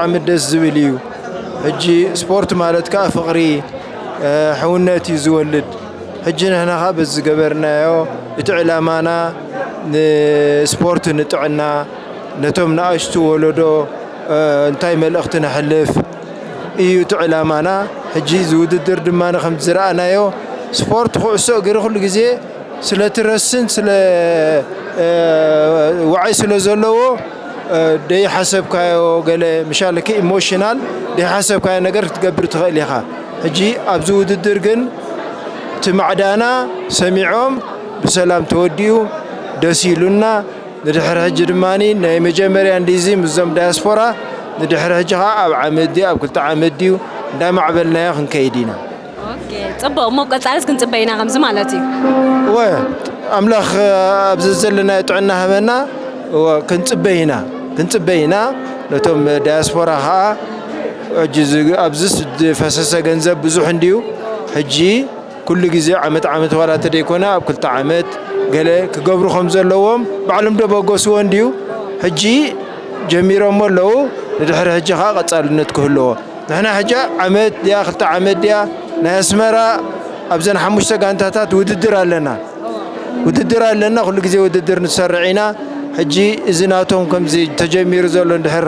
ብጣዕሚ ደስ ዝብል እዩ። ሕጂ ስፖርት ማለት ከዓ ፍቕሪ፣ እ፣ ሕውነት እዩ ዝወልድ። ሕጂ ንሕና ከዓ በዚ ዝገበርናዮ እቲ ዕላማና ንስፖርት ንጥዕና ነቶም ንኣሽቱ ወለዶ፣ እ፣ እንታይ መልእኽቲ ነሕልፍ እዩ እቲ ዕላማና። ሕጂ እዚ ውድድር ድማ ከም ዝረኣናዮ ስፖርት ኩዕሶ እግሪ ኩሉ ግዜ ስለ ትረስን ስለ፣ እ፣ ዋዒ ስለ ዘለዎ፣ እ፣ ደይሓሰብካዮ ገለ ምሻለኪ ኢሞሽናል ደይሓሰብካዮ ነገር ክትገብር ትኽእል ኢኻ። ሕጂ ኣብዚ ውድድር ግን እቲ ማዕዳና ሰሚዖም ብሰላም ተወዲኡ ደስ ኢሉና። ንድሕሪ ሕጂ ድማ ናይ መጀመርያ እንዲዚ ምስዞም ዳያስፖራ ንድሕሪ ሕጂ ኸዓ ኣብ ዓመት ድዩ ኣብ ክልተ ዓመት ድዩ እንዳማዕበልናዮ ክንከይድ ኢና። ኦኬ፣ ጽቡቕ። እሞ ቀጻልስ ክንጽበ ኢና ከምዚ ማለት እዩ። ወ ኣምላኽ ኣብዚ ዘለናዮ ጥዕና ሃበና። ወ ክንጽበ ኢና፣ ክንጽበ ኢና። ነቶም ዳያስፖራ ኸዓ ሕጂ ዝ- ኣብዚ ዝፈሰሰ ገንዘብ ብዙሕ እንድዩ። ሕጂ ኩሉ ግዜ ዓመት ዓመት ዋላ ተደይኮነ ኣብ ክልተ ዓመት ገለ ክገብሩ ከም ዘለዎም ባዕሎም ደበገስዎ እንድዩ። ሕጂ ጀሚሮሞ ኣለዉ። ንድሕሪ ሕጂ ኸዓ ቀጻልነት ክህልዎ። ንሕና ሕጂ ዓመት ድያ ክልተ ዓመት ድያ ናይ ኣስመራ ኣብዘን ሓሙሽተ ጋንታታት ውድድር ኣለና። ውድድር ኣለና፣ ኩሉ ግዜ ውድድር ንሰርዕ ኢና። ሕጂ እዚ ናቶም ከምዚ ተጀሚሩ ዘሎ እንድሕር፣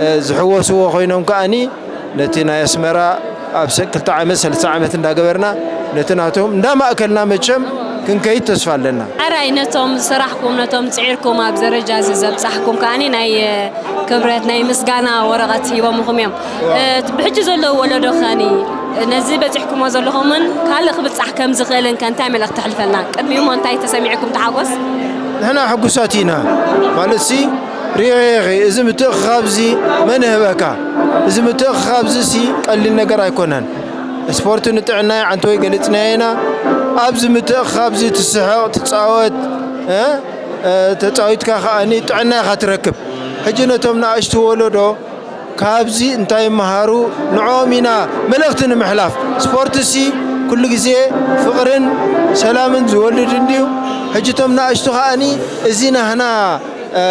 እ፣ ዝሕወስዎ ኮይኖም ከኣኒ ነቲ ናይ ኣስመራ ኣብ ሰ- ክልተ ዓመት ሰለስተ ዓመት እንዳገበርና ነቲ ናቶም እንዳማእከልና መቸም ክንከይድ ተስፋ ኣለና። ሕራይ ነቶም ዝሰራሕኩም፣ ነቶም ጽዒርኩም ኣብ ደረጃ እዚ ዘብጻሕኩም ከኣኒ ናይ፣ እ፣ ክብረት ናይ ምስጋና ወረቐት ሂቦምኹም እዮም። እ፣ ብሕጂ ዘለዉ ወለዶ ከኣኒ ነዚ በጺሕኩሞ ዘለኹምን ካልእ ክብጻሕ ከም ዝኽእልን ከ እንታይ መልእኽቲ ተሕልፈልና? ቅድሚኡ እሞ እንታይ ተሰሚዕኩም ተሓጎስ? ንሕና ሕጉሳት ኢና። ማለትሲ ርኢኺ፣ እዚ ምትእኽኻብዚ መን ይህበካ? እዚ ምትእኽኻብዚ ሲ ቀሊል ነገር ኣይኮነን። ስፖርት ንጥዕና እዩ፣ ዓንተወይ ገሊጽናዮ ኢና። ኣብዚ ምትእኽኻብዚ ትስሕቕ፣ ትጻወት፣ እ? እ፣ ተጻዊትካ ከኣኒ ጥዕና ኢኻ ትረክብ። ሕጂ ነቶም ንኣሽቱ ወለዶ ካብዚ እንታይ ይመሃሩ ንዕኦም ኢና መልእኽቲ ንምሕላፍ። ስፖርትሲ ኩሉ ግዜ ፍቕርን ሰላምን ዝወልድ እንድዩ። ሕጂ እቶም ንኣሽቱ ከኣኒ እዚ ናህና፣ እ፣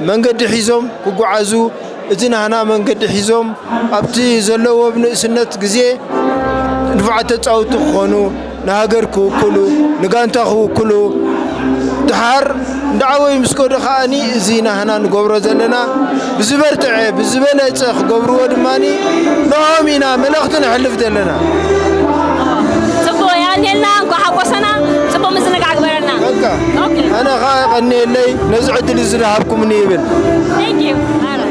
መንገዲ ሒዞም ክጓዓዙ፣ እዚ ናህና መንገዲ ሒዞም ኣብቲ ዘለዎ ብንእስነት ግዜ ንፉዓት ተጻወትቲ ክኾኑ፣ ንሃገር ክውክሉ፣ ንጋንታ ክውክሉ፣ ድሓር እንዳዓበዩ ምስ ከዱ ከኣኒ እዚ ናህና ንገብሮ ዘለና ብዝበርትዐ ብዝበለጸ ክገብርዎ ድማ ንኦም ኢና መልእኽቲ ነሕልፍ ዘለና። ጽቡቕ፣ የቐንየልና፣ እንኳዕ ሓጎሰና፣ ጽቡቕ ምዝንጋዕ ግበረልና። በቃ ኦኬ። ኣነ ኸዓ የቐንየለይ ነዚ ዕድል እዚ ዝሃብኩምኒ ይብል። Thank you።